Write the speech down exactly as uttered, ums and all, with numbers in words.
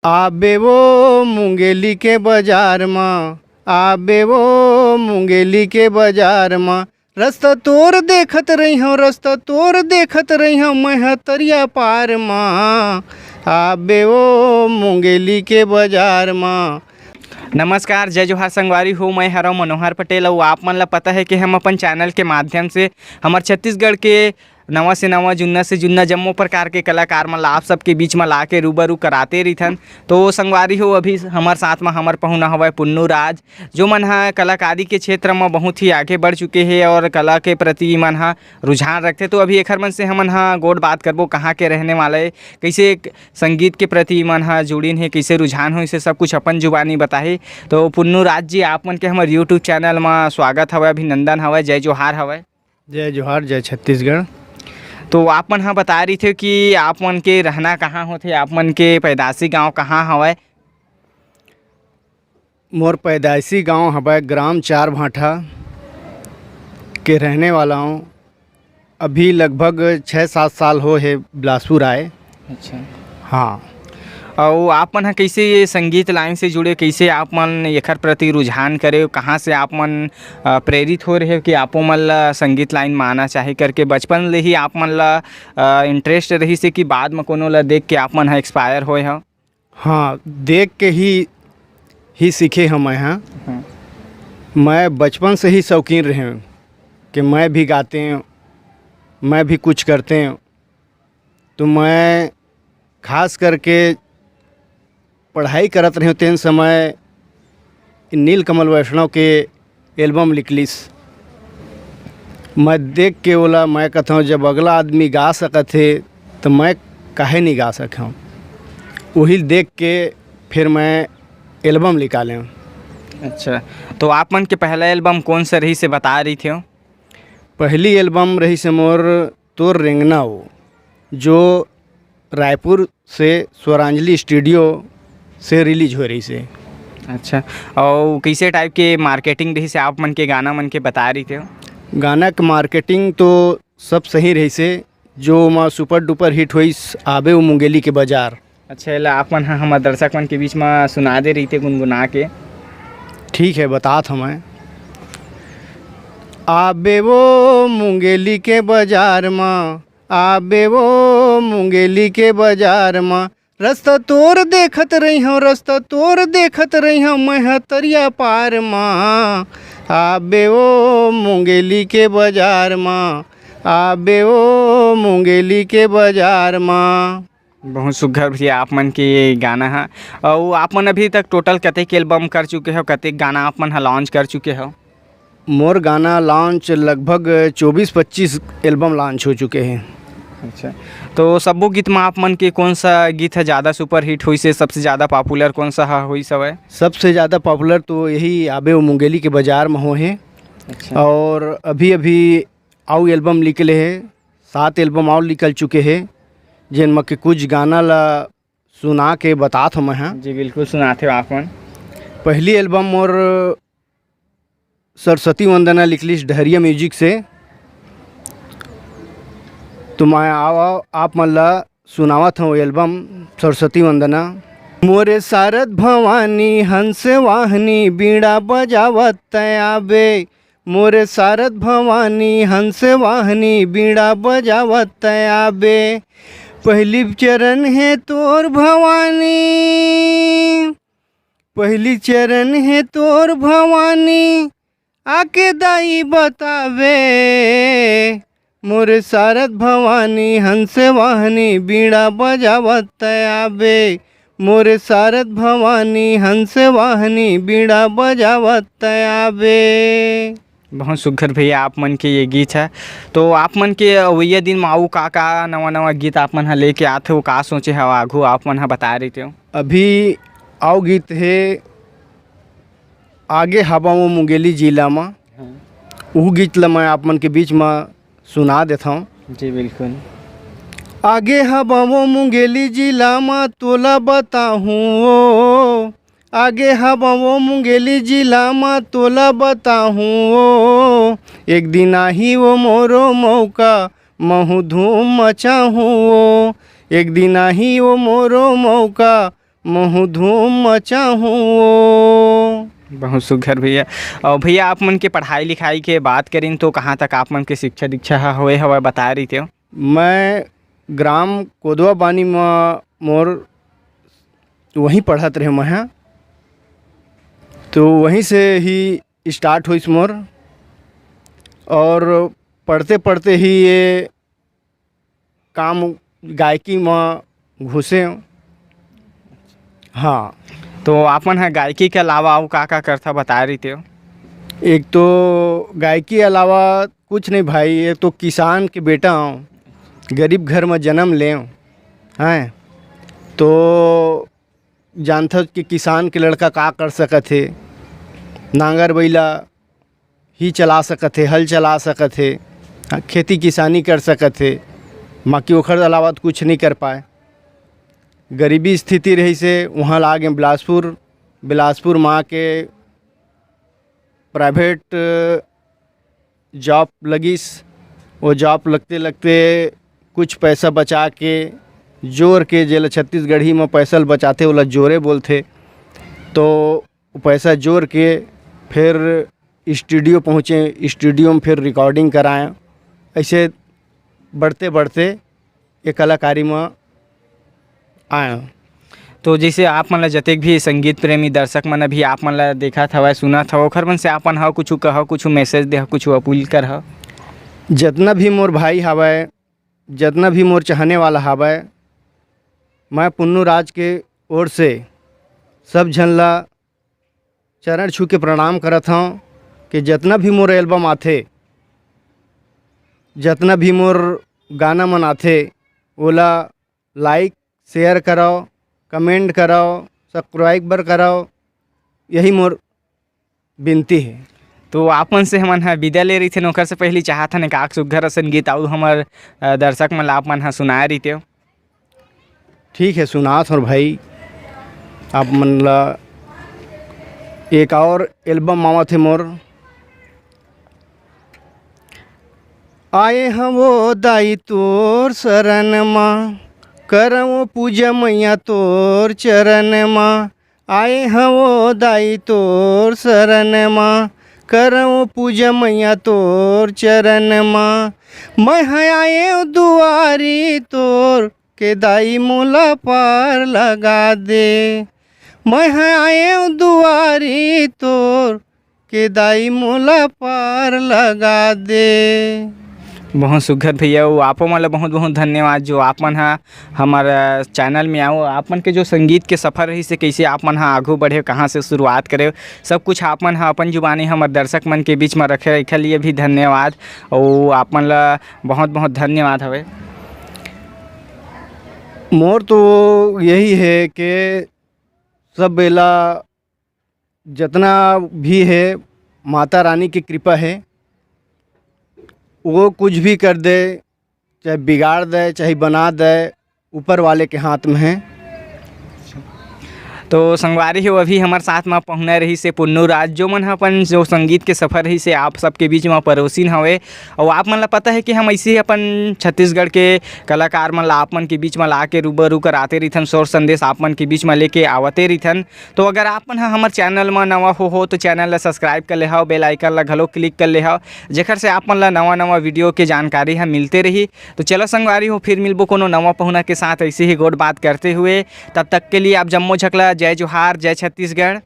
आबे वो मुंगेली के बजार म, आबे वो मुंगेली के बजार म, रस्ता तोर देखत रहिहौं, रस्ता तोर देखत रहिहौं, मैं ह तरिया पार म, आबे वो मुंगेली के बजार म। नमस्कार, जय जोहार संगवारी हो, मैं हरव मनोहर पटेल। अउ आप मन ला पता है कि हम अपन चैनल के माध्यम से हमर छत्तीसगढ़ के नवा से नवा, जुन्ना से जुन्ना जम्मो प्रकार के कलाकार मन ला आप सबके बीच म ला के रूबरू कराते रहिथन। तो संगवारी हो, अभी हमर साथ म हमर पहुना हवय पुन्नू राज, जो मन ह कलाकारी के क्षेत्र म बहुत ही आगे बढ़ चुके हे और कला के प्रति मन ह रुझान रखथे। तो अभी एखर मन से हमन ह गोठ बात करबो, कहाँ के रहने वाला हे, कइसे एक संगीत के प्रति मन ह जुड़िन हे, कइसे रुझान होइस हे, सब कुछ अपन जुबानी बताही। तो पुन्नू राज जी, आप मन के हमर YouTube चैनल म स्वागत हवय, अभिनंदन हवय, जय जोहार हवय। जय जोहार, जय छत्तीसगढ़। तो आप मन ह बता रहिथे कि आप मन के रहना कहाँ होथे, आप मन के पैदाशी गांव कहाँ हवय? मोर पैदाशी गांव हवय ग्राम चार भांठा के रहने वाला हूँ। अभी लगभग छः सात साल हो हे बिलासपुर आए। अच्छा। हाँ। अउ आप मन ह कइसे ये संगीत लाइन से जुड़े, कइसे आप मन एखर प्रति रुझान करे, कहाँ से आप मन, अ, प्रेरित हो रहे हो कि आपो मन ला संगीत लाइन म आना चाही करके? बचपन ले ही आप मन ला, अ, इंटरेस्ट रहिस हे कि बाद म कोनो ला देख के आप मन ह एक्सपायर होए हव? हाँ, देख के ही, ही सीखे हँव मैं ह। हाँ। मैं बचपन से ही शौकीन रहे हूँ कि मैं भी गाते हूँ, मैं भी कुछ करते हूँ। तो मैं खास करके पढ़ाई करत रहेंव, तेन समय नीलकमल वैष्णव के एल्बम निकलिस। मैं देख के ओला मैं कथंव, जब अगला आदमी गा सकत हे, त मैं काहे नहीं गा सकंव? उही देख के फिर मैं एल्बम निकालेंव। अच्छा, तो आप मन के पहला एल्बम कौन सा रहिस हे, बता रहिथेव? पहली एल्बम रहिस हे मोर तोर रेंगना वो, जो रायपुर से स्वरांजलि स्टूडियो से रिलीज होए रहिस हे। अच्छा, अउ कइसे टाइप के मार्केटिंग रहिस हे आप मन के गाना मन के, बता रहिथेव? गाना के मार्केटिंग तो सब सही रहिस हे, जो ओमा सुपर डुपर हिट होइस आबे वो मुंगेली के बजार। अच्छा, एला आप मन ह हमर दर्शक मन के बीच म सुना दे रहिते गुनगुना के। ठीक है, बतात हँव मैं। आबे वो मुंगेली के बजार म, आबे वो मुंगेली के बजार म, रस्ता तोर देखत रहिहौं, रस्ता तोर देखत रहिहौं, मैं ह तरिया पार म। आबे वो मुंगेली के बजार म, आबे वो मुंगेली के बजार म। बहुत सुघर भैया आप मन के ये गाना ह। अउ आप मन अभी तक टोटल कतेक एल्बम कर चुके हो, कतेक गाना आप मन ह लॉन्च कर चुके हो? मोर गाना लॉन्च लगभग चौबीस पच्चीस एल्बम लॉन्च हो चुके हैं। अच्छा, तो सब्बो गीत म आप मन के कौन सा गीत ह ज़्यादा सुपरहिट होइस हे, सबसे ज़्यादा पॉपुलर कौन सा ह होइस हवय? सबसे ज़्यादा पॉपुलर तो यही आबे वो मुंगेली के बजार म हो हे। अच्छा। और अभी-अभी अउ एल्बम निकले हे, सात एल्बम और निकल चुके हे, जेन म के कुछ गाना ला सुना के बतात हँव मैं ह। जी, बिल्कुल सुनाथेव आप मन। पहली एल्बम मोर सरस्वती वंदना निकलिस डहरिया म्यूजिक से। तो मैं आव, आव, आप मन ला सुनावत हँव एल्बम सरस्वती वंदना। मोरे सारद भवानी हंस वाहनी बीड़ा बजावत तैं आबे, मोरे सारद भवानी हंस वाहनी बीड़ा बजावत तैं आबे। पहली चरण हे तोर भवानी, पहली चरण हे तोर भवानी, आके दाई बतावे। मोरे सारद भवानी हंस वाहनी बीड़ा बजावत तैं आबे, मोरे सारद भवानी हंस वाहनी बीड़ा बजावत तैं आबे। बहुत सुघर भैया आप मन के ये गीत है। तो आप मन के अवइया दिन म अउ का-का नवा-नवा गीत आप मन ह लेके आत हो, का सोचे हव आघू आप मन ह बताए रहितेव? अभी अउ गीत हे आगे हवा वो मुंगेली जिला म। हाँ। उहू गीत ल मैं आप मन के बीच म सुना देथव। जी, बिल्कुल। आगे हवा वो मुंगेली जिला म तोला बताहूँ ओ, आगे हवा वो मुंगेली जिला म तोला बताहूँ ओ, एक दिन आही वो मोरो मौका, महू धूम मचाहूँ ओ, एक दिन आही वो मोरो मौका, महूँ धूम मचाहूँ ओ। बहुत सुघर भैया। और भैया, आप मन के पढ़ाई लिखाई के बात करिन तो कहाँ तक आप मन के शिक्षा दीक्षा ह होए हवय, बताए रहिते हो? मैं ग्राम कोदवा बानी म मोर वहीं पढ़त रहे मैं ह, तो वहीं से ही स्टार्ट होइस मोर। और पढ़ते पढ़ते ही ये काम गायकी म घुसे। हाँ। तो आप मन ह गायकी के अलावा अउ का का करथा, बताए रहिते हो? एक तो गायकी अलावा कुछ नहीं भाई, एक तो किसान के बेटा हूँ, गरीब घर में जन्म ले हैं, तो जानथस कि किसान के लड़का का कर सकत हे, नांगर बइला ही चला सकत हे, हल चला सकत हे, खेती किसानी कर सकत हे, बाकी ओखर अलावा तो कुछ नहीं कर पाए। गरीबी स्थिति रहिस हे, वहाँ ला आगे बिलासपुर, बिलासपुर म आके प्राइवेट जॉब लगिस। वो जॉब लगते लगते कुछ पैसा बचा के, जोर के, जेला छत्तीसगढ़ी म पैसा ल बचाथे, ओला जोरे बोलथे। तो वो पैसा जोर के फिर स्टूडियो पहुँचे, स्टूडियो में फिर रिकॉर्डिंग कराएँ। ऐसे बढ़ते बढ़ते ये कलाकारी म आएँ। तो जैसे आप मन ला जतेक भी संगीत प्रेमी दर्शक मन अभी आप मन ला देखत हवय, सुनत हवय, ओखर मन से आप मन ह कुछु कह, कुछु मैसेज दे, कुछु अपील कर ह? जितना भी मोर भाई हवय, जितना भी मोर चाहने वाला हवय, मैं पुन्नू राज के ओर से सब झन ला चरण छू के प्रणाम करत हौं कि जितना भी मोर एल्बम आथे, जितना भी मोर गाना मन आथे, ओला लाइक, शेयर करव, कमेंट करव, सब्सक्राइब बर करव, यही मोर बिनती हे। तो आप मन से हमन ह विदा ले रहिथन, ओकर से पहिली चाहत हन एक आक सुग्घर असन गीत अउ हमर, अ, दर्शक मन ला आप मन ह सुनाए रहितेव। ठीक है, सुनात हौं भाई, आप मन ला एक और एल्बम आवत हे मोर। आए हवो दाई तोर शरण मा, करवो पूजा मैया तोर चरण मा। आए हवो दाई तोर शरण मा, करवो पूजा मैया तोर चरण मा। मैं ह आएव दुआरी तोर, के दाई मोला पार लगा दे। मैं ह आएव दुआरी तोर, के दाई मोला पार लगा दे। बहुत सुघर भैया, वो आपो मन ला बहुत बहुत धन्यवाद जो आप मन ह हमर, अ, चैनल में आओ। आप मन के जो संगीत के सफर रहिस हे, कैसे आप मन ह आगू बढ़े, कहाँ से शुरुआत करे, सब कुछ आप मन ह अपन जुबानी हमर दर्शक मन के बीच में रखे, एखर लिए भी धन्यवाद। अउ आप मन ला बहुत बहुत धन्यवाद हवे। मोर तो यही है कि सब बेला जितना भी है, माता रानी की कृपा है, वो कुछ भी कर दे, चाहे बिगाड़ दे, चाहे बना दे, ऊपर वाले के हाथ में है। तो संगवारी हो, अभी हमर साथ में पहुना रहिस हे पुन्नू राज, जो मन ह अपन जो संगीत के सफर रहिस हे आप सबके बीच में परोसिन हवे। अउ आप मन ला पता है कि हम ऐसे ही अपन छत्तीसगढ़ के कलाकार मन ला आप मन के बीच में ला के रूबरू कराते रहिथन, शोर संदेश आप मन के बीच में लेके आवते रहिथन। तो अगर आप मन ह हमर चैनल म नवा हो, हो तो चैनल ला सब्सक्राइब कर लेहव, बेल आइकन ला घलो क्लिक कर लेहव, जेखर से आप मन ला नवा नवा वीडियो के जानकारी ह मिलते रही। तो चलो संगवारी हो, फिर मिलबो कोनो नवा पहुना के साथ ऐसे ही गोठ बात करते हुए। तब तक के लिए आप जम्मो झकला जय जोहार, जय छत्तीसगढ़।